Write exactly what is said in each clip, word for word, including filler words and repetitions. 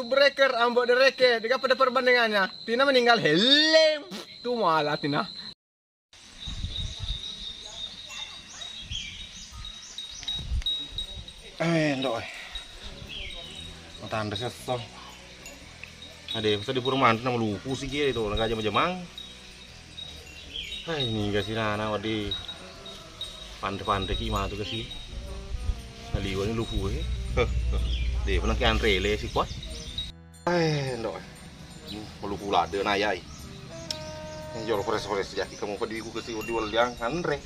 Breaker, Ambok Dereke, dega pada perbandingannya. Tina meninggal helem. Tu malah Tina. Eh, ndok, eh. Matanre sesso. Ade, masa di pura manre na maluku si kie to, naga jama-jamang. Hai, niga si nana wadi. Panre-panre ki matu ke si. Naliwani lupu e. Heh, heh. De, pernah ki anre le si kuat. Eh, ndok. Hmm, maluku lade na yai. Jolo press-press jaki kamu pedi ku kesi di waliang anre.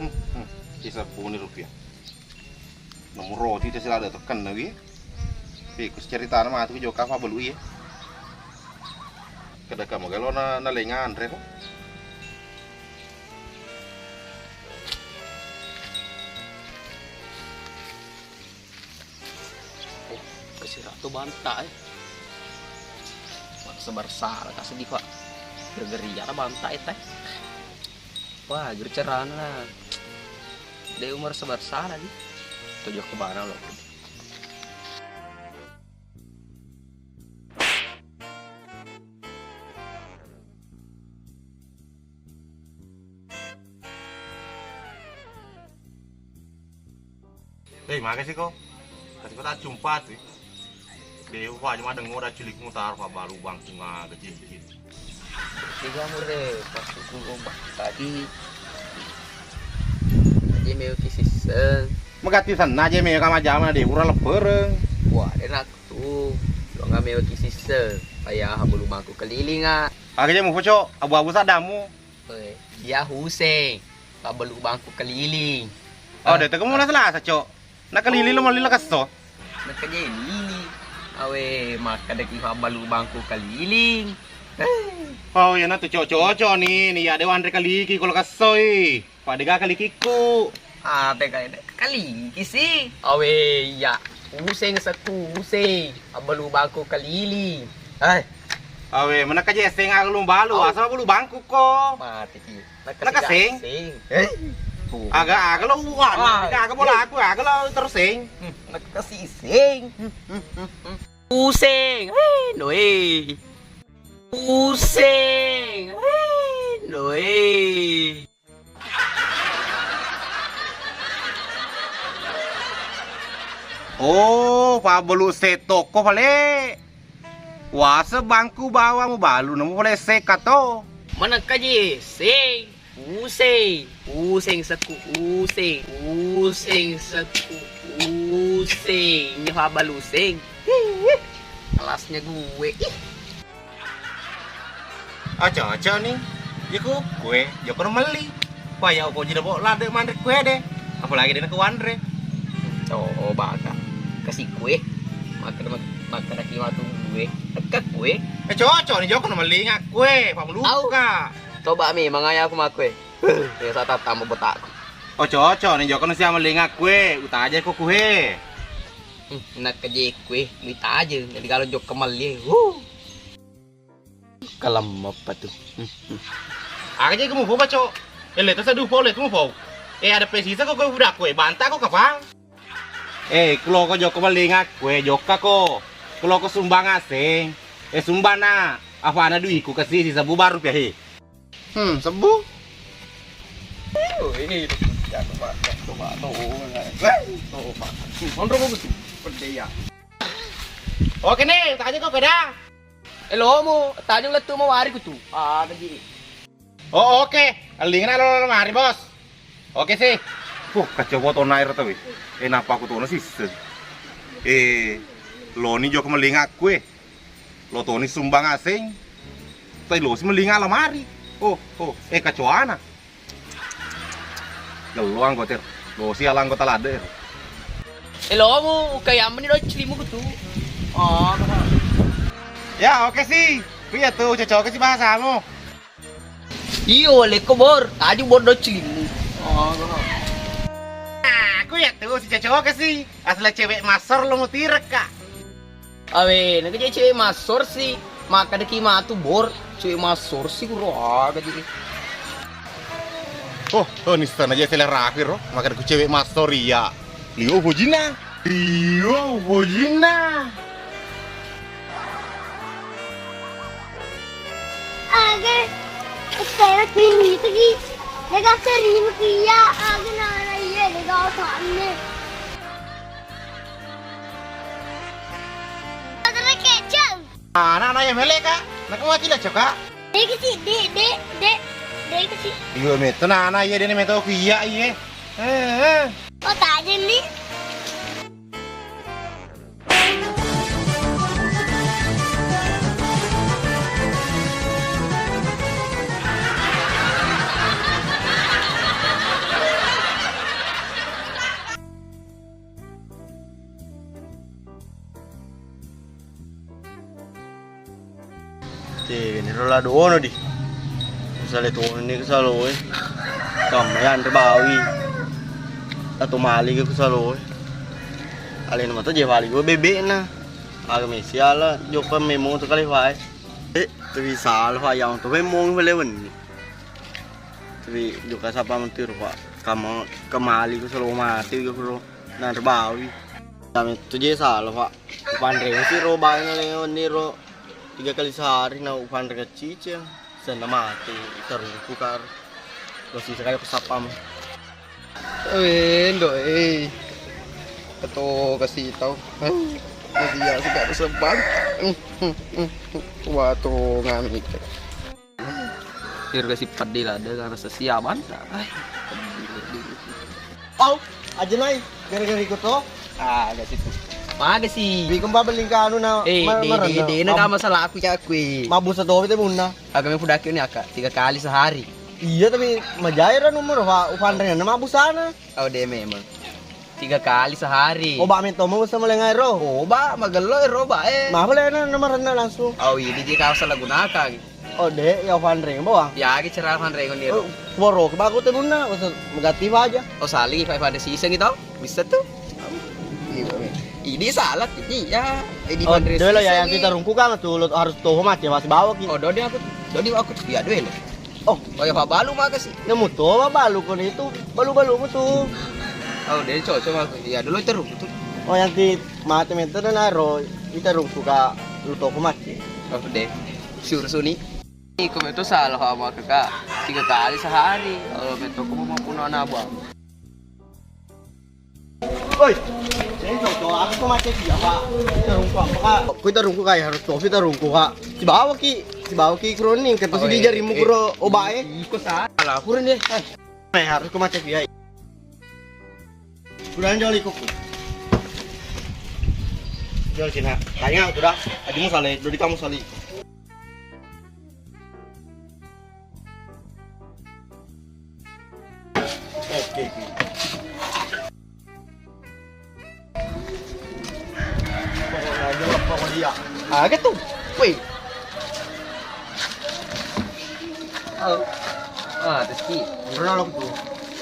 Hmm, hmm. Sisa buni rupiah. Nomor roti te silada tekan na wi. Pi kus ceritana matu ke joka apa belu iya. Kada kamu galo na, na lenga anre ko. Oh, kesira tu banta eh. Sebar salah kasih di pak. Gara-gara iya na banta eh teh. Wah, gara carana. De umur sebar salah di. Tujuh ke mana lo? Eh, makasih ko. Kasih ko tak jumpa tuh. Dewa aja madeng ngoda cilik mutar pa balu bangku ngaga cincin. Tiga mure pasuku lomba tadi. Jadi meo ki siseng. Megati senna je meo kama jama de ura lepereng. Wah, enak tuh. Lo nggak meo ki siseng. Payah bulu bangku keliling ah. Aga je mu pocok abu-abu sadamu. Oi, iya Huseng. Pabbelu bangku keliling. Oh, de tega mulasa-lasa, Cok. Na keliling lo malli la kesso. Na kejeli. Awe, makkadaki pabbelu bangku keliling. Oh, iya na tu, Cok, cocok ni. Ni ya de wanre kaliki ko la kesso i. Padega kalikikku. Ah, tega de kaliki si. Awe, iya. Huseng sekku, Huseng. Pabbelu bangku keliling. Hai. Awe, menaka je seng aga lumbalu, oh. Asa bulu bangku ko. Mati ki. Naka seng? Seng. Eh? Tuh. Aga, aga lo uwan. Ah, aga, aga bola aku, aga lo terus seng. Hmm, naka si seng. Hmm, hmm, hmm, hmm. Pusing. Eh, no, eh. Pusing. Eh, no, eh. Oh, pabbelu setoko pale. Wase bangku bawa mubalu nemu pale sekato. Manengkaji seng, useng, useng seku, useng, useng seku, useng. Nyawa balu seng. Kelasnya gue. Ih. Oco-oco ni, iya ku kue, jokka melli. Paya uko jida bo lade manre kue de. Apalagi dena ku wanre. Coba ka. Kasi kue. Makan, makan aki matu kue. Eka kue. Eh, cocok ni jokka melli nga kue, pameluka. Coba mi, mangaya aku makue. Ya, sa tattama botakku. Oco-oco ni jokka nusia melli nga kue, utaja ko kue. Hmm, nak keje kue, utaja. Jadi kalau jokka melli, wuh. Kalemma apa tu? Hmm, hmm. Aga je kamu fo baco. Eh, le tasa du fo, le kamu fo. Eh, ada pesisa ko kue udah kue, banta ko kapang. Eh, kulo ko jokka melli nga kue, jokka ko. Kulo ko sumbang aseng. Eh, sumbana. Apa ana duiku kasi si sebu baru pia he. Hmm, sebu. Oh, ini. Ya, coba, coba, tuh, tuh, Pak. Monro ko gusti. Pede ya. Oke nih, tanya kok kada. Elomu, tanya lettu mau wari kutu. Ah, tadi. Oh, oke. Alingna lo mari, Bos. Oke sih. Puh, kacau foto nair tau. Eh, napa aku tuh sih? Eh, lo ni jokka melli nga kue. Lo toni sumbang aseng. Tai lo si melli nga lamari. Oh, oh, eh, kacoana. Gello anggota. Lo si ala anggota lade. Elomu, kayak meni do cilimu kutu. Oh, ya, oke sih. Iya tuh, cocok sih bahasamu. Iyo, lekko bor, tadi bor do cilimu. Oh, aku ya tuh si cocok sih. Asal cewek masor lo mau tirek kak. Awe, naga je cewek masor si. Maka deki matu bor, cewek masor si kuro aga je. Oh, oh, nissana je seleraku ro, makkeda ku cewek massoria. Liu bojina. Liu bojina. Aga, saya kini lagi. Daga terima kia, aga nana iya, daga otaknya. Ada kecap. Ana-ana iya mele, Kak. Nak mau cila, Kak? Dek sih, dek, dek, dek, dek sih. Iya, meto nana iya, dene meto ku iya, iya. Eh, eh. Oh, tak ada nih. Te, niro la dono di. Usale toni ku saloe. Kamma ya anre bawi. Atau mali ke ku saloe. Alena mata je wali go bebekna. Aga mesi ala jokka memo to kale wae. Eh, tapi salah, Pak, yang tu memang belewen. Tapi jokka sapa mentiro, Pak. Kamma kemali ku saloe mati ku ro. Nanre bawi. Kami tu je salah, Pak. Upanre si ro bae na leon ni ro. Tiga kali sehari na upanre kecicil. Senna mati terus ku kar. Lo sisa kaya ku sapam. Wendo, eh. Keto kasih tahu. Dia suka sebat. Wah, tuh ngamik. Irga si peddi ladde karena sesiaban. Ai. Au, aja nai, gara-gara ikut to. Ah, ada situ. Maga sih. Bikin babel lingka anu na. Eh, ma-, de, de, marana. De, na Mab-, kama salah aku cakui. Mabu satowi te munna. Agame pudaki ni aka tiga kali sehari. Iya, tapi majai ra nomor, Pak. Upanre na mabu sana. Oh, de memang. Tiga kali sehari. Oh, ba metto mau sama lengai ro. Oh, ba magello ro ba eh. Maaf lah, na, na marana langsung. Oh, ini je kau salah gunakan. Oh, dek, ya fanreng bawang. Ya, ki cara fanreng ni. Oh, poro ke baku tenuna, usah mengganti aja. Oh, sali five hundred season gitu. Bisa tuh. Iya. Ini salah ini ya. Ini oh, fanreng dulu ya yang kita rungku kan tuh lo harus toho mati masih bawa ki. Oh, dodi aku. Dodi aku. Ya, dulu. Oh, oh ya balu makasih. Nemu to balu kono itu, balu-balumu tuh. Oh, deh cocok aku. Ya, dulu terungku tuh. Oh, yang ti mate mete dan aro, kita rungku ka lu toho mati. Oh, deh. Suruh suni. Iko meto salah sama kakak tiga kali sehari. Kalau meto aku mau punya anak buah. Oi, saya coba aku kok macet dia, Pak. Kita rungku apa, Kak? Kita rungku kayak harus topi kita rungku, Kak. Sibawa ki, sibawa ki kroning, kata si jarimu kuro obae. Iko salah, kurang deh. Eh, harus kok macet dia. Udah jauh ikut. Jauh sini. Tanya aku dah. Tadi mau salah, udah di kamu salah. Oke, oke. Pokoknya aja lah, pokoknya dia. Ah, gitu. Wih. Oh. Ah, terus ki. Pernah lo tuh.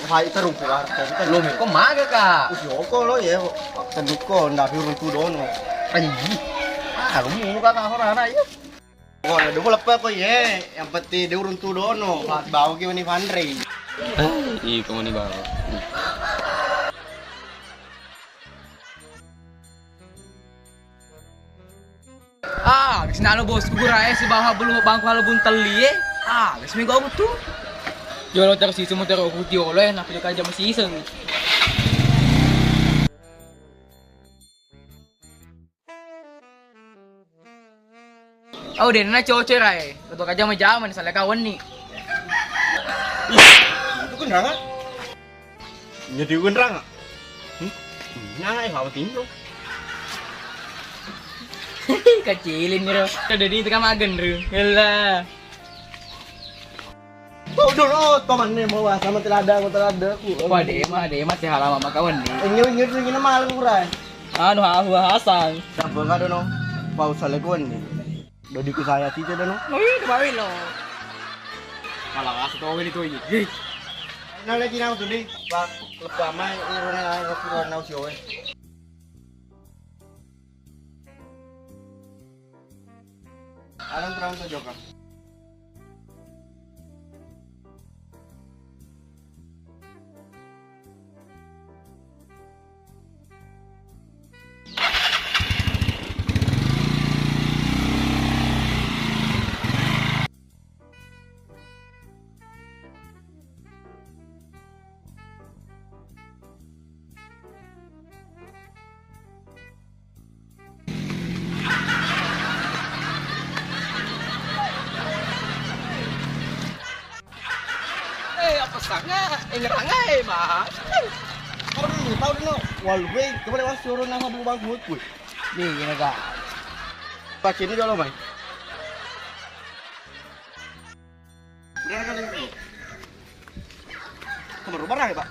Hai, terus keluar. Lo, kok maga, Kak? Usioko lo ya. Tenduko, ndak urung tudono. Anjing. Ah, lu mulu, Kak, orang anak ya. Wah, ada dua lepas kok ye. Yang penting dia urung tudono. Pas bau ki meni fanrei. Eh, iko meni bau. Ah, kesini lo bosku gurae si bawa belum bangku halo buntel ye. Ah, kesini gua butuh. Yo lo terus itu motor aku tiolo ya, napa juga jam season. Oh, dena coco rae. Ketua kaja majama ni, salah kawan ni. Itu kenrang ah. Jadi kenrang ah. Hmm? Nah, eh, apa tinjo? Kecilin bro. Udah di tengah magen bro. Yalah. Oh, dulu, oh, pamanne mau sama telada, mau telada aku. Wah, dema, dema, teh halama makawan nih. Inyo, inyo, inyo, inyo, malu, Rai. Anu, hahu hasang. Siapa nggak ada, no? Pau sale kuan nih. Dodi ku saya sih, no? Wih, kembali lo. Malah nggak satu ini tuh ini. Hei. Nah, lagi nau tuh nih, Pak. Lepas main, ini rona, rona, rona, rona, rona, rona, Alang terang to joka. Tanga, enggak tanga, eh, Mas. Tahu dulu, tahu dulu. Walu, gue, coba lewat suruh nama bulu bangku, gue. Nih, gini, Kak. Pakai ini dulu, Mai. Udah, kan, ini. Kamu rubah, ya, Pak?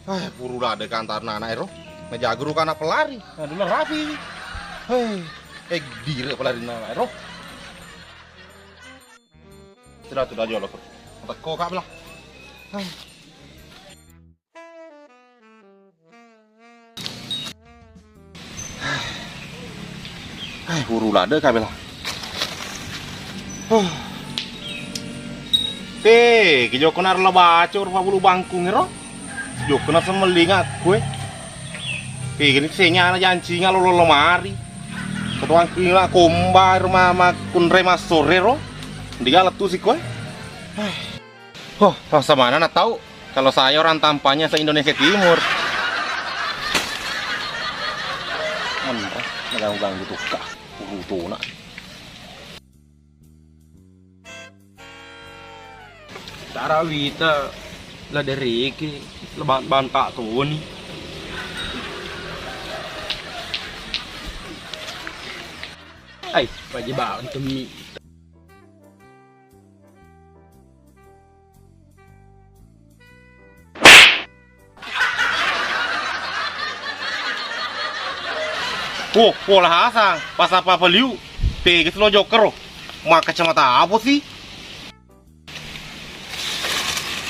Eh, puru ladde kantarna anak ero. Najago ruka anak pelari. Nah, dulu rapi. Hei, eh, dire pelari anak ero. Sudah, sudah jolo. Teko kak belah. Hei. Hai, huru ladde kabela. Huh. Te, ke jokko na rela baco rupa bulu bangkung ero. Jokko na semeling aku, eh. Te, gini senya na janci nga lolo lemari. Ketuang kila komba rumah ma kunre masore ro. Ndiga letu siko, eh. Hai. Huh, rasa mana na tahu kalau saya orang tampaknya se-Indonesia Timur. Anre, naganggu-ganggu tukka, urutuna. Tara wita la dereke, la ban-, banta toni. Ai, paji bang temi. Wo, wo, la hasang, pasapa paliu, peges lo joker, makkacamata apa sih?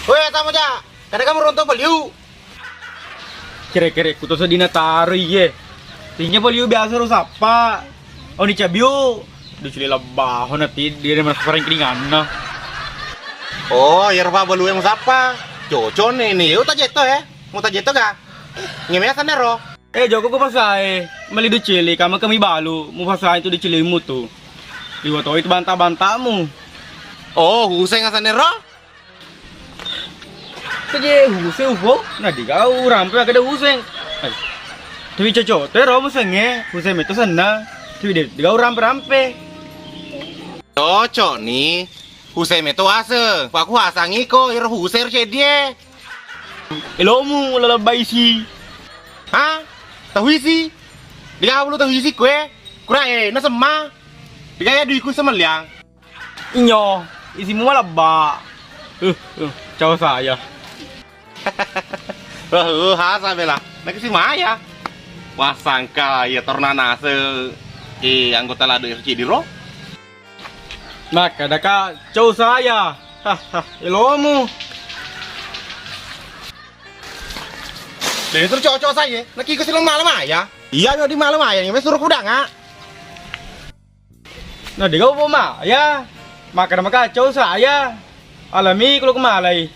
Weh, tamu ja, kada kamu ronto paliu. Kere-kere ku to sedina taro iye. Tinya paliu biasa ro sappa. Oni cabiu. Ducili lebbaho na tiddi de maspareng kininganna. Oh, iyaro pa balue musappa. Cocok ni, ni. Utajetto, eh. Mutajetto ga? Ngemea sanero. Eh, joko ku pasae. Meli ducili, kama kami balu. Mupasae tu ducilimu tu. Liwa toi tu banta-bantamu. Oh, Huseng asanero? Keje Huseng upo, na digau rampe kada Huseng. Ai. Tapi cocok, tero Huseng e, Huseng meto senna. Tapi de-, digau rampe-rampe. Cocok ni, Huseng meto ase. Paku hasang iko, iro Huseng cedie. Elomu lalabai si. Ha? Tahu isi? Digau lu tahu isi kue? Kura e, na semma. Digaya duiku semeliang. Inyo, isimu malebba. Uh, uh, ciao saya. Wah, uh, hasa bela. Nak isi maya. Wah, sangka ya tornanase, eh, anggota lado R C D ro. Maka daka ciao saya. Hah, hah, elomu. Deh, terus cocok saya. Nak ikut silo malam maya. Iya, di malam maya. Ini suruh kudang, ah. Na, de gau po maya. Makkeda makacau saya. Alami kulo kemalai.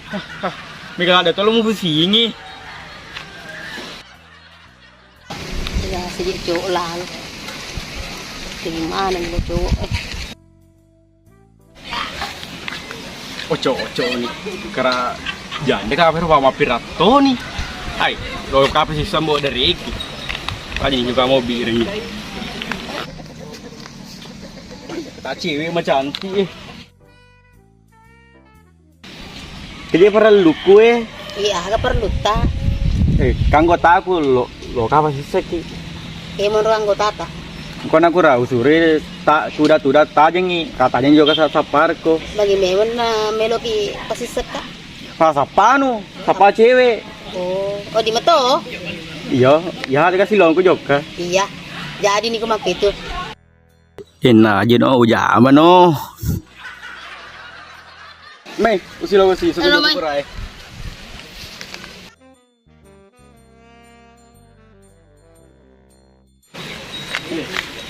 Hah, hah. Mega ada tolo mupusingi. Ya, sejak cowok lalu. Gimana nih cowok, eh? Oco-oco ni. Kara jande kafe rupa mapiratto ni. Hai, lo kafe sisa mbo dari iki. Tadi juga mau biring. Tak cewek mah cantik, eh. Jadi perlu kue. Iya, aga perlu ta. Eh, kanggo taku lo, lo kafe sisa ki. Eh, menurut anggota ta. Engko nakura usure ta tuda-tuda tajengi, ka tajeng juga sa-, sapparko. Bagi memenna meloki pasissekka. Pasa panu, sapa cewek. Oh, oh, di meto? Iya, iya, ada kasih longko jokka. Iya. Jadi niku makke itu. Enna aja no, ujama no. Mei, usilo usi, sudah Halo, Mai. Kurai.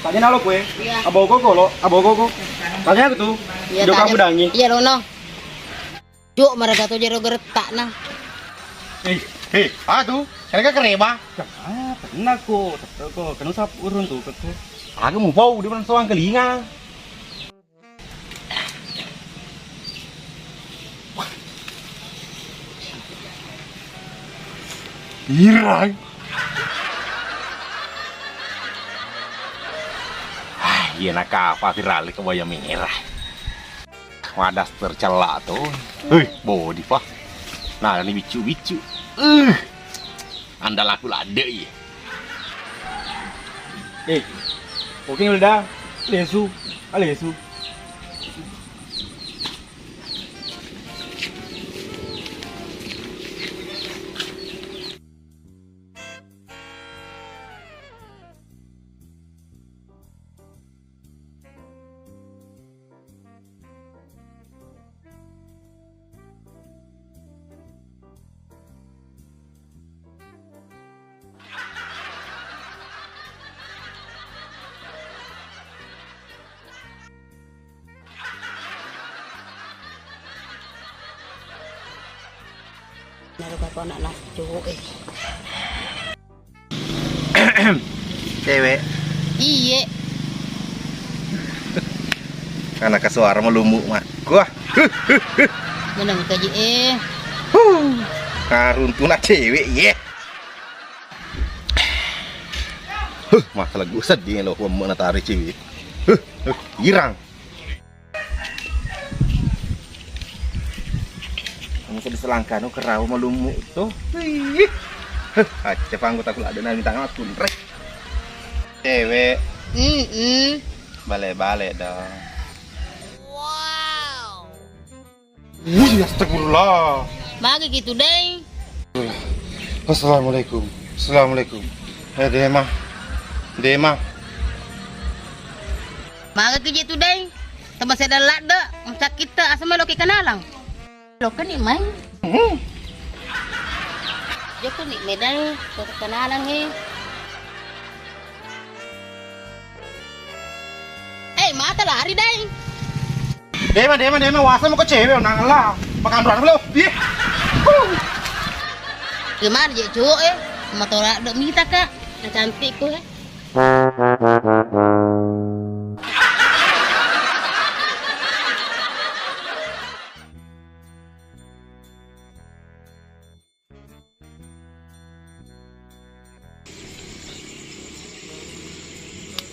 Tanya nalo kue. Iya. Abo koko lo, abo koko. Tanya aku tuh. Iya, Jok tanya. Kamu dangi. Iya, Rono. Jok, mereka tuh jero geretak nah. Eh, eh, ah tuh, mereka kereba. Ah, pernah kok, tetep kok, kena usap urun tuh, kok. Aku mau bau, dia pernah soang kelinga. Irang. Iya, nakapa virale kebaya merah. Madaster cella to. Hei, body pa. Nah, ini biccu-biccu. Uh, andalaku ladde iya. Eh, oke udah lesu, ah, lesu. Naruka ko anak lacco, eh. Cewek. Iye. Anak suara melumuk mah. Wah. Menang kaji, eh. Huh. Nah, runtuna cewek, ye. Huh, masalah gue sedih lo, gua mau natari cewek. Huh, huh, girang. Kamu sedih selangkah no kerau malumu to. Wih. Huh, aja panggo takut ada nang tangan aku, Rek. Cewek. Mm-mm. Bale-bale dong. Wih, astagfirullah. Magi gitu, Deng? Assalamualaikum. Assalamualaikum. Eh, Dema. Dema. Magi gitu, Deng? Teman saya ladde, sakit, asam lo ke kenalang. Lo kan ni main. Hmm. Joko ni medai, kenalang, eh. Eh, mata lari, Dai. Dema, dema, dema, wasa muka cewek, nang lah. Makan berapa lo? Ih. Huh. Gimana je, cowok, eh? Motor dok mita, Kak. Yang cantik tuh, eh.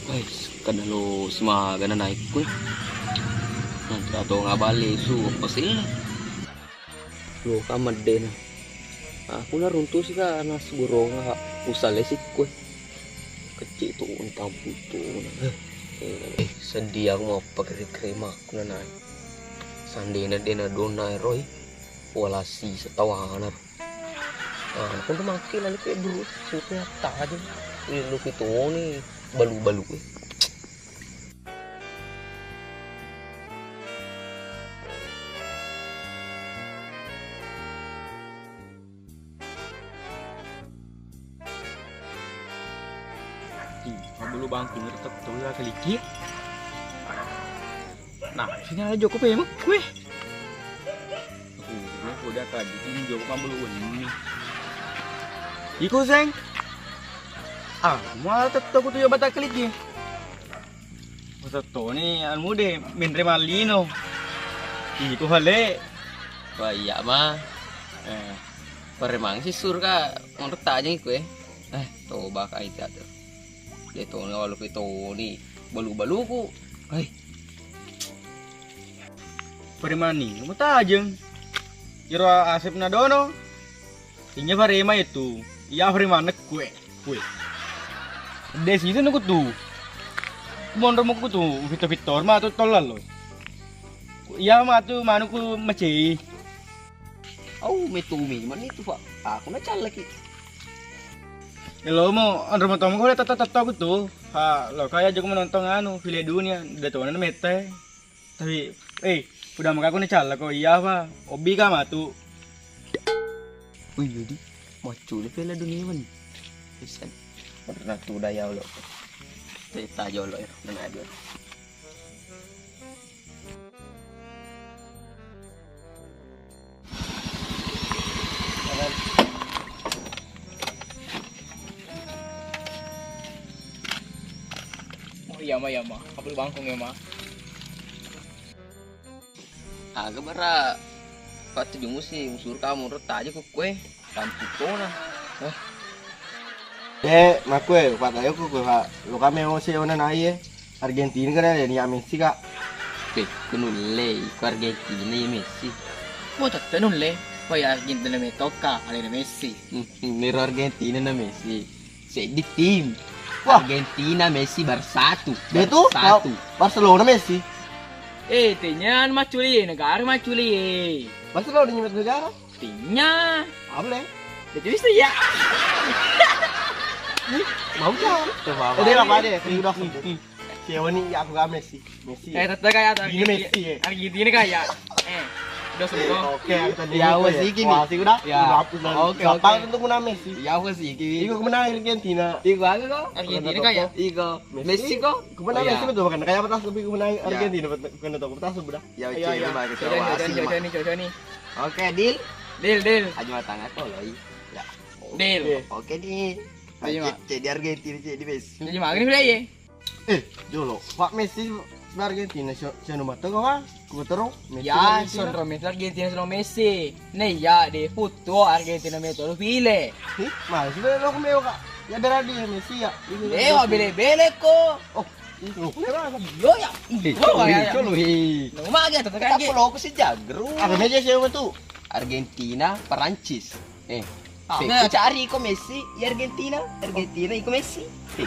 Guys, kada lo simaga na naik kue. Nanti atau ngabale su pasir. Lo ka medde na. Aku na runtu si ka na segorong ha usale si kue. Kecil tu untampu tu. Eh, sedih aku mau pakai krim aku na naik. Sandena dena dona eroi. Walasi setawana. Ah, aku tuh makin lalu kayak dulu, suka tajam. Lu fitoni balu-balu, eh. Ih, mabulu bangku ngertek tuh ya keliki. Nah, sini aja joko pemek, weh. Aku udah tadi ini joko mabulu ini. Iku, Seng. Ah, mau tetto kutu yo batak keliki. Tetto ni anu de menre malino. Iku hale. Wah, iya, Ma. Eh, paremang si surga menurut tajeng iku, eh. Eh, toba kai teater. De toni walu pe toni. Balu-baluku. Hei. Paremani, kamu tajeng. Iro Asep na dono. Inya parema itu. Iya parema nekkue. Kue. De situ nuku tu. Monro muku tu, fito-fito ma tu tolal lo. Iya ma tu manuku macei. Au metumi mani tu, Pak. Aku na callaki. Elomo, anro matomo ko tetto-tetto aku tu. Ha, lo kaya jago menonton anu, Piala Dunia, de tona mete. Tapi, eh, udah maka aku ni calla ko iya apa? Obi ka matu. Wih, jadi macu ni Piala Dunia man. Bisa. Pernah tu udah ya lo. Cerita jolo ya, nang adu. Oh iya ma, iya ma, kabel bangkung ya ma. Aga bara pattuju musi musur kamu ro taja ku kue tampu tona. Eh, makue, pak tayo ku kue pak. Lo kami ose ona nai e. Argentina kan ada nih Messi, Kak. Beh, ku nulle, ku Argentina ya Messi. Mau tetep nulle, kau ya Argentina metokka, alena Messi. Hmm, nero Argentina na Messi. Seddi tim. Wah. Argentina Messi bersatu. Dia tuh Bersatu. Barcelona Messi. Eh, tenyan maculi, negara maculi. Barcelona nyemet negara. Tinya. Apa le? Jadi bisa ya. Mau ya. Coba apa? Udah apa deh? Udah. Siapa nih? Ya aku gak Messi. Messi. Eh, tetep kayak Argentina. Messi ya. Argentina kayak. Eh, udah semua. Oke, kita dulu ya. Wah, sih udah. Ya. Udah hapus dan oke, siapa oke. Tentu guna Messi. Ya, apa sih? Iku menang Argentina. Iku aku kok. Argentina kayak. Iku. Messi kok. Aku menang Messi betul kan? Kayak apa tas tapi aku menang Argentina bukan tahu. Aku tas udah. Ya, oke, ya. Coba, coba. Coba nih, coba nih. Oke, deal. Deal, deal. Aja matang aku loh. Ya. Deal. Oke nih. Ayo, Mak. Cek di Argentina, cek di Messi. Jadi maghrib lah ya. Eh, jolo, Pak Messi Argentina, siapa mata kau, Pak? Ku terus, Messi. Ya, Argentina. Son Messi Argentina, son Messi. Nih ya, di foto Argentina metto lu pile. Nih, mana sih lo kau, Kak? Ya berarti ya Messi ya. Dewa bele-bele ko. Oh, itu. Yo ya. Iyo ya. Colo hi. Nomor aja tetap kan. Apa lo aku sih jagro. Apa meja siapa tuh? Argentina, Perancis. Eh, ah, cari iko Messi, ya Argentina, Argentina iko Messi. Eh,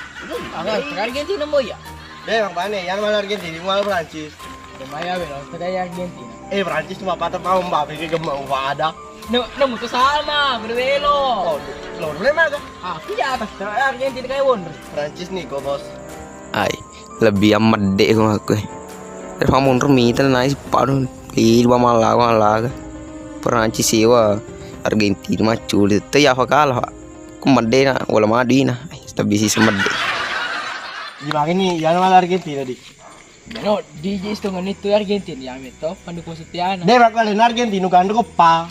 Argentina boy ya. Deh, bang pane, yang mana Argentina, yang mana Prancis? Lumayan belo, kita ya Argentina. Eh, Prancis cuma patah tahun, Mbappe ke gemuk ada. Nemu tuh sama, berbelo. Oh, lo mana kan? Aku ya atas, Argentina kayak wonder. Prancis nih, kok bos. Ai, lebbi amedde ko aku. Ero monro mita nai separo. Ih, dua mala, mala. Perancis siwa Argentina maculi. Te ya fakala, Pak. Ku medde na, wala madu ina. Ai, lebbi si semedde. Gimana nih? Ya malah Argentina di. Meno, di ji setengah itu Argentina ya meto, pendukung setiana. Deh, bakal Argentina kan ko pa.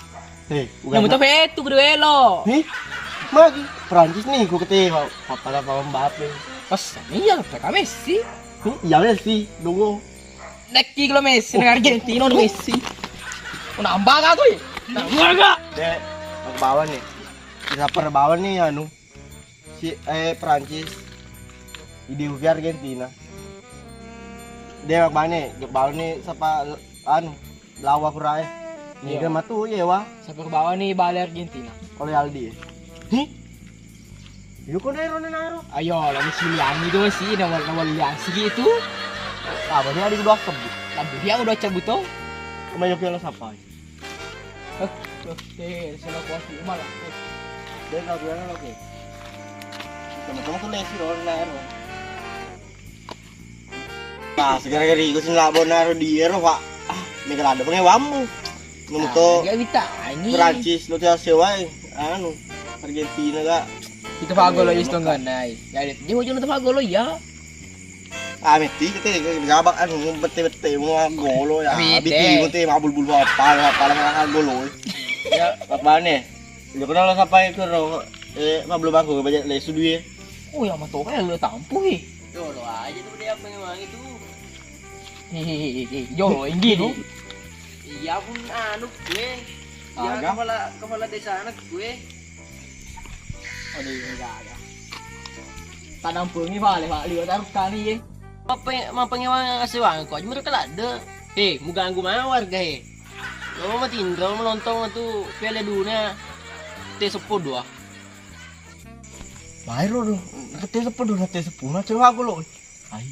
Eh, Uganda. Namu to fetu kudu elo. Hi? Magi Prancis nih ku kete papa papa Mbappe. Pas iya kata Messi. Hi? Iya Messi, dongo. Nekki kalau Messi nang Argentina nang Messi. Nambah gak tuh? Nambah gak? Dek, ke bawah nih. Kita per bawah nih anu. Si eh Prancis. Di Argentina. Dia mak bane, jok bawah nih sapa anu. Lawa kurae. Iya. Niga matu yewa. Sabar bawa nih bale Argentina. Oleh Aldi. Hi? Yuk kau nero nero. Ayo, lalu si Liani tuh sih, nawal nawal Lian sih gitu. Apa dia di dua sebut? Tapi dia udah cabut tuh. Kemayo piala siapa? Eh, eh, eh, salah kuasi malah. Eh. Dia nggak bilang oke. Teman-teman tuh lesi loh, nero. Nah, segara-gara iku sing labo naro di ero, Pak. Ah, mega lada pengen wamu. Nemu to. Gak bisa ini. Prancis lo tiap sewa, eh. Anu, Argentina gak. Itu Fagolo isto nganai. Ya, dia hujung itu Fagolo ya. Ah, meti kita gabak anu bete-bete mau golo ya. Bete. Biti bete mabul-bul apa apa golo. Ya, apa nih? Joko nalo sampai ke ro, eh, mablo bangku banyak lesu duit. Oh, ya matoka ya lo tampuh, eh. Jolo aja tuh dia pengen wangi tuh. Hehehe, jolo, inggi tuh. Iya pun anu gue. Iya, aga? Kepala, kepala desa anak gue. Aduh, ini gak ada. Tanam pungi balik, Pak. Liwat taruh kami, ya. Mape-, mapengewang asewang kok aja mereka lade. Hei, mu ganggu mana warga, he? Lo matinro menonton tu Piala Dunia T sepuluh dua. Mairo do, T sepuluh do, T sepuluh macam aku lo. Ai.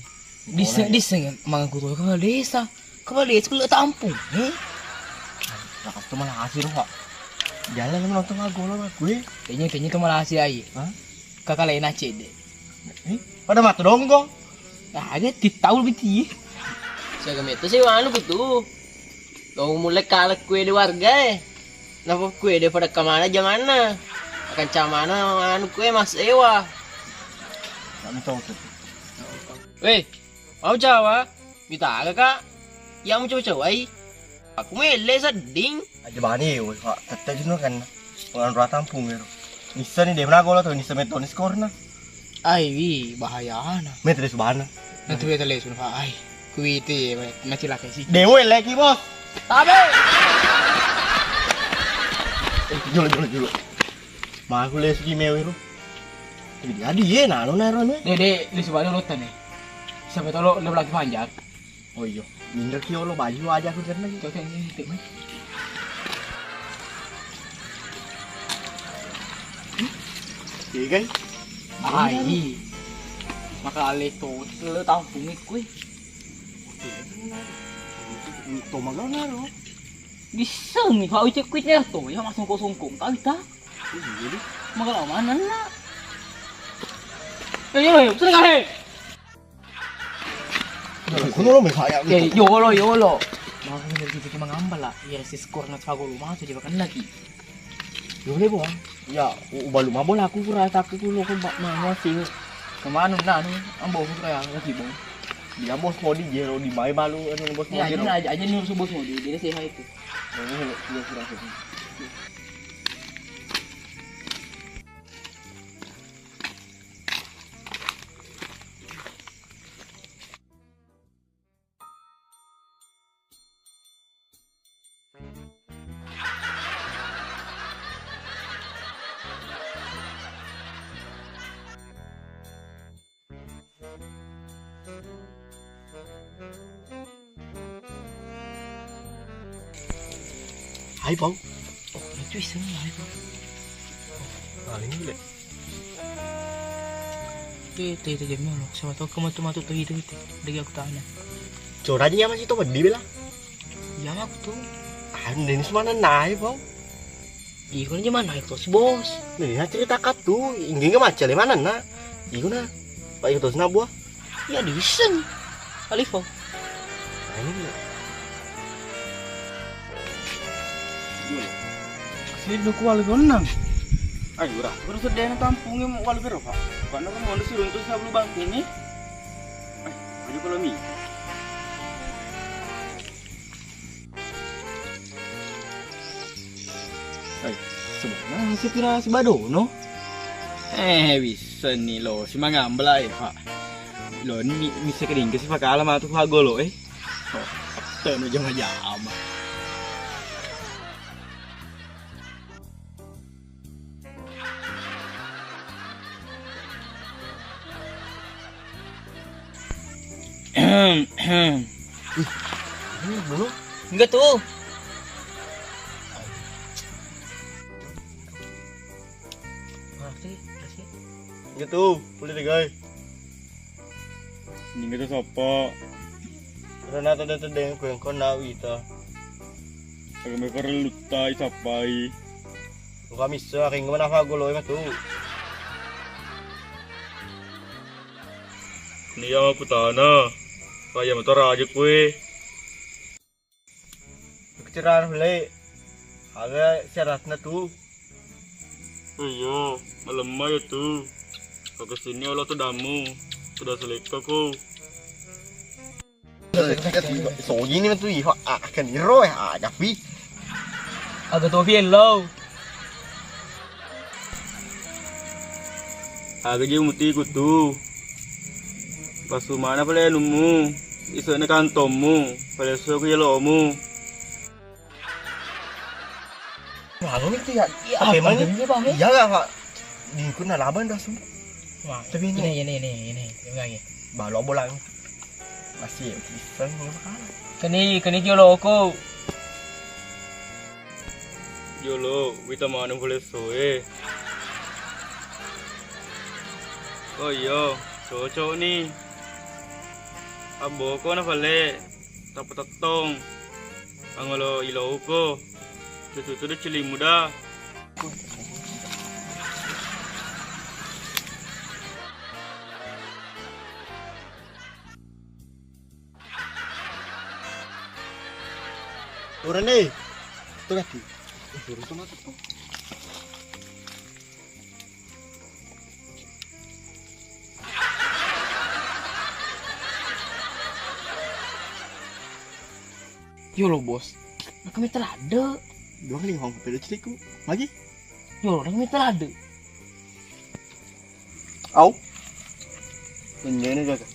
Disseng, disseng mangaku tu kepala desa. Kepala desa kepala tampung, eh? Nah, itu malah hasil, Pak. Jalan menonton aku lo gue. Kayaknya kayaknya itu malah hasil ai. Hah? Kakak lain aja deh. Eh? Pada mata donggo. Nah, dia titau lebih tinggi. Siaga metu sih anu gitu. Lo mulai kalah kue di warga, eh. Napa kue di pada kemana zamanna? Akan camana anu kue Mas Ewa. Kami tahu tuh. Weh, mau Jawa? Mita aga, Kak? Yang mau coba-cobai? Aku mele sedding. Aja bani, woi, Pak. Tetap jenuh kan. Pengan rata tampung ya. Nissa nih, dia pernah gol atau nissa metoni skorna. Ai, wi, bahaya ana. Metu deh subhana. Nanti beta lesu, Pak. Ai, kuwiti, nanti laki sih. Dewe lagi, Bos. Tabe. Eh, jolo, jolo, jolo. Maku lesu ki mewe ro. Jadi, adi ye, nano naro ne. Dede, lesu baru rotan nih. Sampai tolo, udah lagi panjat. Oh iya, minder ki olo baju aja aku karena gitu. Cocok ini, titik, Mas. Iya kan? Ai. Maka ale to, le tampung ikui. To magana ro. Bisa nih, kau cek kuitnya to, ya masuk kosong kong, kau ita. Iya, deh. Maka lawan mana, nak? Eh, yo, yo, sini kah, he? Kono lo mekaya. Eh, yolo, yolo. Mau kita cuma ngambal lah. Iya, si skor na sago lu masuk coba kena ki. Yolo, Bang. Ya, u-, ubalu mabo lah aku kura takku kulo ko ba-, ma-, masih. Kemana nah, anu, ambo kura ya, lagi, Bang. Dia bos modi jero di mai balu, anu, bos modi. Ya, aja, aja, aja nurus bos modi, dia sehat itu. Ini, ini, ini, ini. Hai, Pau. Oh, itu iseng, hai, Pau. Paling gile. Itu, itu, itu, jam lo. Sama tau kamu tuh matut tuh itu, itu. Lagi aku tanya. Cora aja ya masih tuh pedih bela. Iya, aku tuh. Anu, ini semana naik, Pau. Iko na jaman naik terus, Bos. Nih, ya cerita katu, ingge nggak macam mana, nak? Iko na, Pak, iko terus, nak, buah. Iya, diiseng. Alifo. Ini. Siduku walu gonang. Ayo, ura. Terus sedih na tampungi walu biro, Pak. Pak, nak mau disuruh untuk sebelum bangkini. Ayo, kalau mi. Ai, sebenarnya si pira si badono? Eh, bisa ni lo, si mangambela e, Pak. Lo ni mi-, misa keringke si pakala matu hagolo, eh. Oh, teno jama-jama. Ini dulu. Enggak tuh. Makasih, makasih. Enggak tuh, boleh deh, guys. Ini kita sapa? Renata dan Tedeng, kuen kau nak wita. Kami perlu tai sapai. Buka miso, aking mana fa golo matu. Nia makkutana, kaya motor aja kue. Kecerahan hule, aga syaratna tu. Iya, malemma ya tu. Pakai sini Allah tu damu, sudah seleka ku. Soji ni matu iho, ah, kan iro ya, ah, tapi. Aga topi ellau. Aga je mutiku tu. Pasu mana pale anummu, isokna kantommu, pale so ku yelomu. Anu itu ya, iya, apa mana? Iya lah, Pak. Dingku na laban dah semua. Wah, tapi ini, ini, ini, ini, ini lagi. Balu bolang. Masih iseng, keni, keni joloko. Jolo, wita maneng pole soe. Oh iya, cocok ni. Abboko na pale, tappa tettong. Angolo ilouko. Cucu tu de cilimu da. Urane. Tengati. Urun tu mata tu. Yo lo, Bos. Nak kami telade. Dua kali ngomong pede ciliku. Lagi? Yo, nak kami telade. Au. Lenye ni gaga.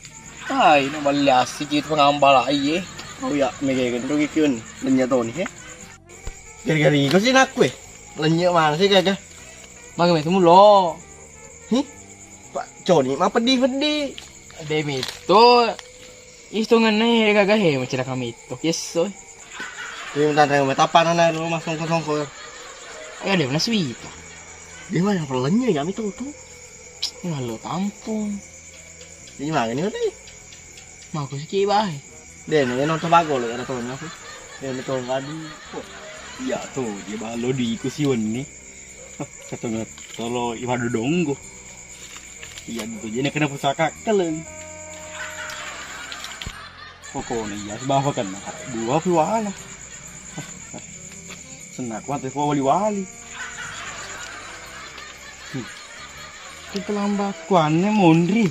Ai, na balle asik itu pengambal ai, eh. Au ya, mega kan tu kikiun. Lenye to ni, eh. Gara-gara iko sih nak kue. Lenye mana sih gaga? Maga metu mulo. Hi? Pak Coni mah pedih-pedih. Demi itu Istongenna e gaga he macilaka mitto. Yesso. Ini minta tanya betapa nana lu mas songko-songko. Ayo deh, nasi wita. Dia mah yang perlennya ya itu tuh. Ini malu tampung. Ini mah ini udah. Mau aku sih bae. Deh, ini nonton bago lo ada tahun aku. Ini tahun kadu. Iya tuh, dia balu di iku si wenni. Hah, katongeng tolo iwadu donggo. Iya, gitu. Jadi kena pusaka keleng. Pokoknya iya, sebab apa kan? Dua pi wala. Senang kuat, wali-wali. Hmm. Itu lambat kuannya mondri.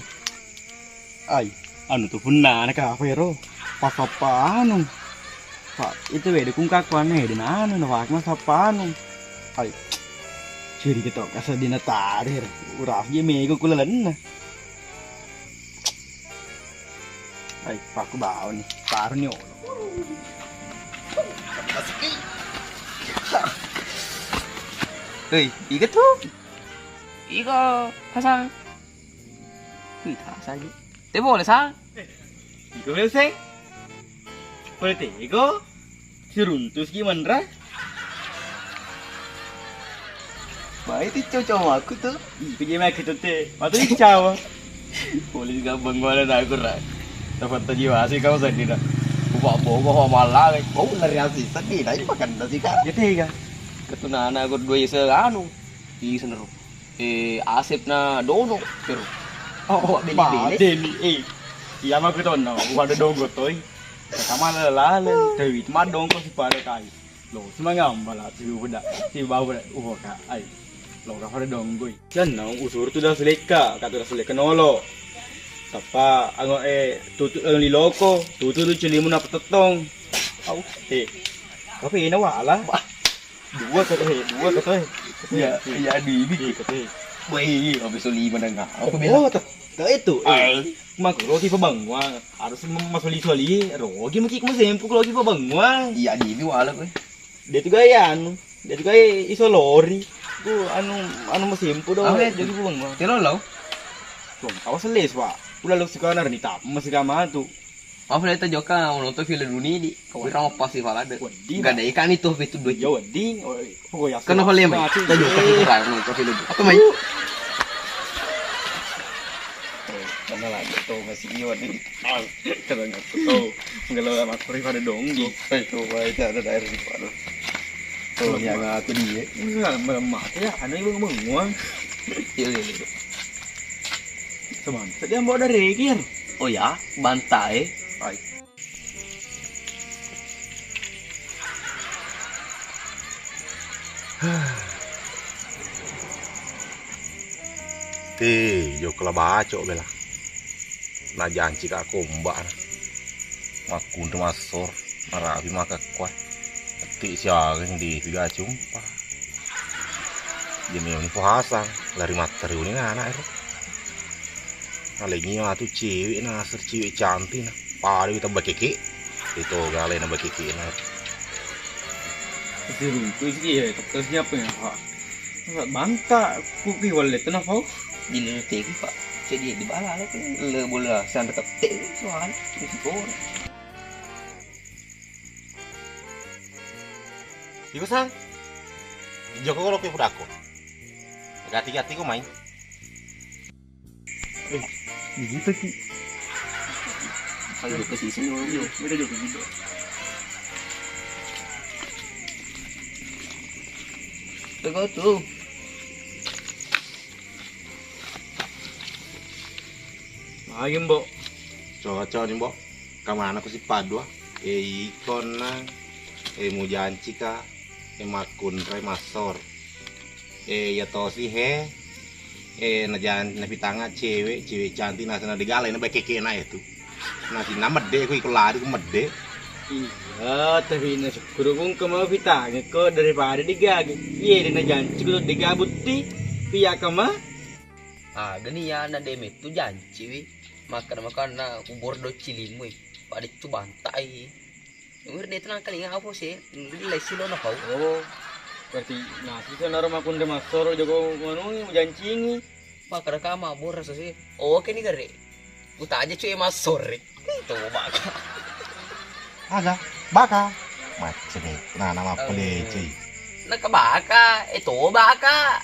Ai, anu tu punnana kafe ro. Pasappa anu. Pak, itu beda kung kakuan ede nanu na wak masappa anu. Ai. Ciri kita kasa dina tarir. Urah je mego kula lenna. Ai, paku bau ni. Taru ni olo. Hei, iga tu? Iga pasang. Wih, tak saja. Te boleh, Sang? Iko melo, Seng? Pole tego? Siruntus ki manra? Bae ti cowok aku tuh. Iko je mek itu te. Matu icawa. Pole juga bengwala na aku ra. Dapat taji wasi kau sendiri dah. Buka bogo ho malah. Kau nari asi sedih dah makan nasi kan. Ya tega. Ketunana aku dua isa anu. Isa neru. Eh, Asep na Dono, pero. Oh, beli-beli. Deni, eh. Iya mah aku tahu, no. Bukan ada donggo, toy. Sama lalalan, tapi cuma donggo si pada kai. Lo, cuma ngambala, si udah, si bau udah, uh, kak, ai. Lo, kak pada donggo. Dan no, usur tu dah seleka, kata dah seleka nolo. Tapa, ango, eh, tutu, eh, liloko, tutu tu cilimu na petetong. Au, eh. Tapi ini wala. Dua kata he, dua kata he. Iya, iya, di, di. Iya, kata he. Wah, iya, habis lima nengah. Aku bilang. Oh, tak, tak itu. Eh, mak rogi pa bangwa. Harus masoli-soli. Rogi maki kamu sempu rogi pa bangwa. Iya, di, di wala kue. Dia tu gaya anu. Dia tu gaya iso lori. Ku anu, anu masempu do. Apa itu? Jadi pa bangwa. Telo lo. Tuh, awas les, Pak. Udah lo sekarang ni tak masih kamar tu. Apa le ta jokka nonton film duni di. Wira mapasi falade. Wedding, Pak. Gak ada ikan itu, itu dua. Ya, wedding. Oh, oh, ya, kenapa le mai? Mati. Ta jokka itu kan nonton film. Apa mai? Eh, mana lagi tuh masih iya wedding. Ah, keren tuh. Kalau sama aku pada dong. Itu baik ada daerah di mana. Tuh yang aku dia. Enggak, mati ya. Anu ibu ngomong. Iya, iya, iya. Semangat. Tadi ambo ada regir. Oh ya, bantai. Hai. Ti, jokka la bacok bela. Najanci ka komba na. Makkunre massor, marapi makakkuai. Ti siaga yang di piga cumpa. Jadi ini puasa, lari materi ini anak itu. Nalengi matu cewek na, asal cewek cantik na. Pada kita bakeke. Itu gale na bakeke na. Dirungkui sih ya, terus siapa ya, Pak? Masa bangka, kuki wallet na, Pak. Di lu tegi, Pak. Jadi di bala le, le bola sandal kete soal. Itu orang. Iko sang. Joko lo ke pudako. Gati-gati ko main. Eh, gitu ki. Ayo ke sisi dulu. Iya, beda juga gitu. Tengok tuh. Lagi, Mbok. Cocok nih, Mbok. Kamana ku si padua? Eh, ikonna. Eh, mujanci ka. Eh, makkunrai massor. Eh, iya tosi he. Eh, najan-, napitanga cewek, cewek cantik, nasana digala, na bakeke na itu. Nasi na medde ku iko lari ku medde. Iya, tapi na syukur ku engka mau pitanga ko daripada digage. Iya, dena janci ku digabutti. Pia kama? Agani ya na de mettu janci wi. Makan-makan na ku bordo cilimui. Pada cu bantai. Umur de tenang kali apa sih? Lesi lo na pau. Oh, berarti nasi sana rumah kunde masoro jago manui jancingi. Makan kama bordo sih. Oke nih gare. Ku taja cuy masore. Itu baka. Aga? Baka? Macam itu. Nah, nama peleceh. Naka baka, eh, to baka.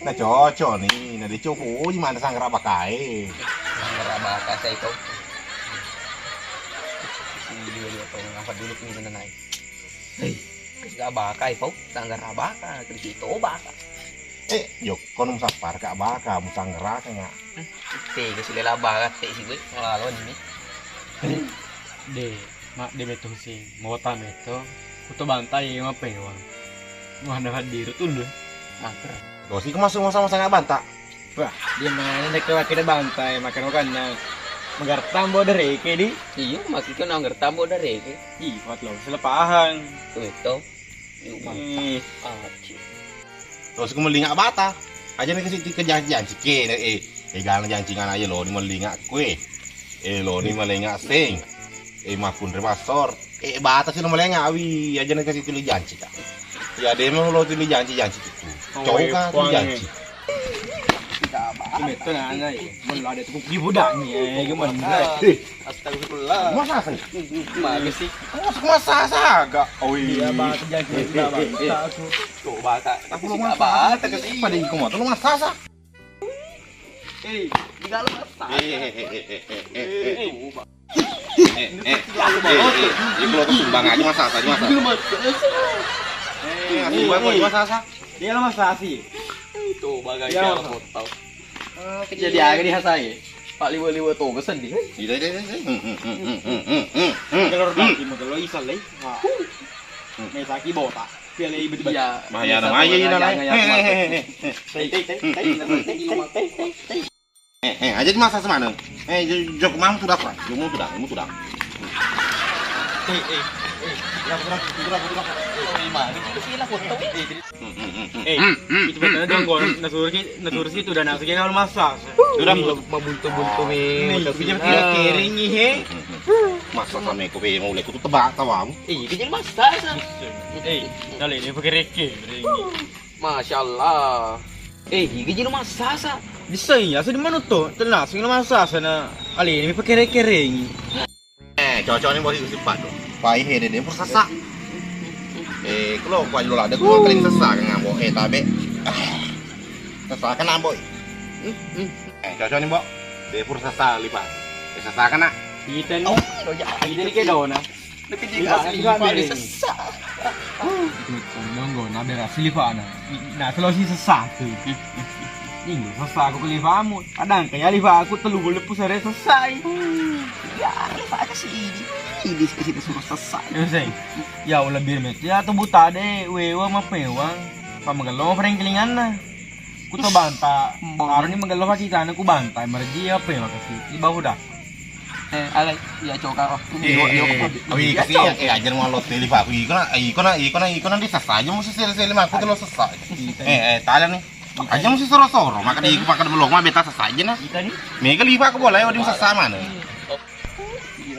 Nah, cocok nih. Nah, dicoba uji mana sanggara baka, eh. Sanggara baka saya itu. Ini dua, dua tahun apa dulu punya naik. Hei, kasi baka, eh, pau. Sanggara baka, kasi to baka. Eh, jokko nu musappar ka baka, musanggara ka nga. Tega sile la baka, te si gue, ngalalo ni. De, mak de beto sing, mota beto, kuto bantai ma pewang. Wah, dapat diru tuh lu. Mangkra. Dosi ku masuk masa-masa nggak banta. Wah, dia mana dek kira bantai, makan makan na. Menggertam bo dereke di. Iyo, makin kena menggertam bo dereke. Ih, kuat lo, salah paham. Tuh itu. Ih. Aci. Terus ku melinga bata. Aja nih kasih tiga janji-janji ke, eh, eh, gana janji ngana aja lo, ni melinga kue. Eh, lo ni melinga sing. Eh, makun remasor. Eh, bata sih lo melinga awi, aja nih kasih tiga janji ka. Ya, demo lo tiga janji-janji itu. Oh, cowok iya, kan tiga kuang janji. Ini betul nana ya. Mun lo ada tuh ibu dah nih, eh, gimana? Astagfirullah. Masa sih? Mana sih? Masa, masa saga? Oh iya. Iya, batu janji, batu. Tuh, bata. Aku lu masa, bata ke sini. Pada iku motor lu masa sa? Eh, di dalam masa. Eh, eh, eh, eh, eh, eh, eh. Tuh, Bang. Eh, eh, eh, eh, eh, eh, kalau aku sumbang aja masa sa, aja masa. Ini masa sa. Eh, aku sumbang aja masa sa. Dia lah masa sih. Tuh, Bang, ya, foto. Jadi aga di hasai. Pak liwa-liwa to kesedih. Iya, iya, iya, iya. Hmm, hmm, hmm, hmm, hmm, hmm, hmm, hmm. Kalau roti mau kalau isal lagi. Wah. Mesaki botak. Piala ibu tiba. Iya. Bahaya nama aja ini namanya. Tei, tei, tei, tei, tei, tei, tei. Eh, eh, aja masa semana. Eh, jo-, jok mam sudah, Pak. Jok mam sudah, mam sudah. Eh, eh, eh. Sudah, sudah, sudah, sudah. Oh, lima. Itu sih lah foto. Eh, jadi Eh, itu betul dong, gua nasuruh si, nasuruh si itu dan nasuruh si kalau masa. Sudah. Mabuntu-buntu me. Nih, bisa kira kering nih, he. Masa sama aku be mau lek, aku tebak tawamu. Eh, itu jadi masa sa. Eh, dale ini pakai reke. Masya Allah. Eh, ini jadi masa sa. Bisa ya, asal di mana tuh? Tenang, sing masa sana. Ale ini pakai reke. Eh, cocok nih, Bos, itu simpan tuh. Pai he, dede, pur sasa. Eh, kalau kuat lo ada gua kering sasa kan ngambo. Eh, tabe. Sasa kan ngambo. Eh, cocok nih, Mbok. De pur sasa lipa. Eh, sasa kan nak. Kita nih. Oh, lo ya. Kita nih ke dona. Nak ke jiga asli lipa di sasa. Nonggo na berasi lipa na. Nah, selo si sasa tu. Minggu sasa aku ke lipamu. Kadang kaya lipa aku telu boleh pusare sasa. Ya, lipa aku si idi. Idi si sini suruh sasa. Ya, seng. Ya, ulah bir met. Ya, tu buta de, wewa mapewang. Pamagello perengkelinganna. Kuto banta. Baru ni magello pakitana ku banta. Merji apa ya makasih. Di bawah dah. Eh, alai, iya coka, oh. Eh, eh, eh, awi kasi, eh, ajar mau lo teli, Pak. Iko na, iko na, iko na, iko na di sasa aja mesti sele-sele mah, aku tuh lo sasa. Eh, eh, tala nih. Aja mesti soro-soro, maka di, maka di belum mah beta sasa aja nah. Mega lipa aku boleh, di sasa mana?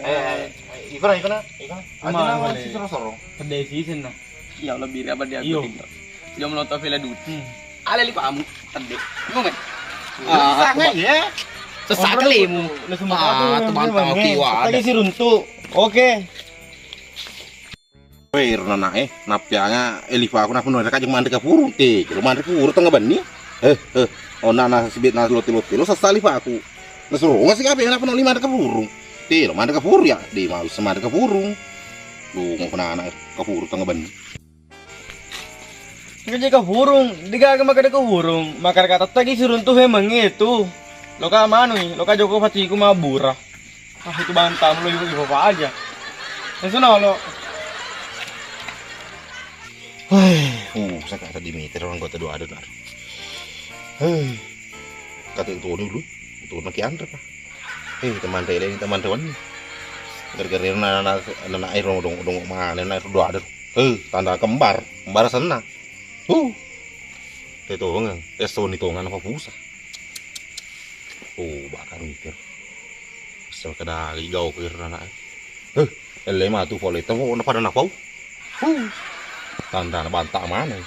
Eh, iko na, iko na, iko na. Aja na mesti soro-soro. Pedesi sana. Ya Allah, biri apa dia aku tinggal. Dia menonton Vela Duti. Hmm. Ale lipamu, tedde. Ngomong. Ah, sesaknya ya. Sesak kelimu. Ah, teman tahu kiwa. Tadi si runtu. Oke. Weh, irna nak eh, napianga, eh, lipa aku nak penuh, kajeng mandek ke purung, te, kalau mandek ke purung tengah bani, eh, eh, oh, nak, nak, sebit, nak, lote, lote, lo sesali lipa aku, nasuruh, ngasih kape, nak penuh lima mandek ke purung, te, lo mandek ke purung ya, de, mau bisa mandek ke purung, lu, mau kena anak ke purung tengah bani. Engka je kafurung, degaga makkeda kafurung, makkeda tettegi siruntu memeng itu. Loka manui, loka joko patiku mabbura. Ah, itu bantam lo ibu ibu aja. Itu nolo. Hei, uh, saka tadi meter orang kota dua ada nar. Hei, kata itu dulu, itu nak antar pak. Eh, teman tele ini teman teman. Gara-gara na na na na air dong dong mana na dua ada. Eh, tanda kembar, kembar sana. Huh. Te tongang, te soni tongang apa pusa. Oh, bakar mikir. Asal kada ligau ke anak. Eh, ele matu pole temu na pada napau. Huh. Tanda na bantak mana.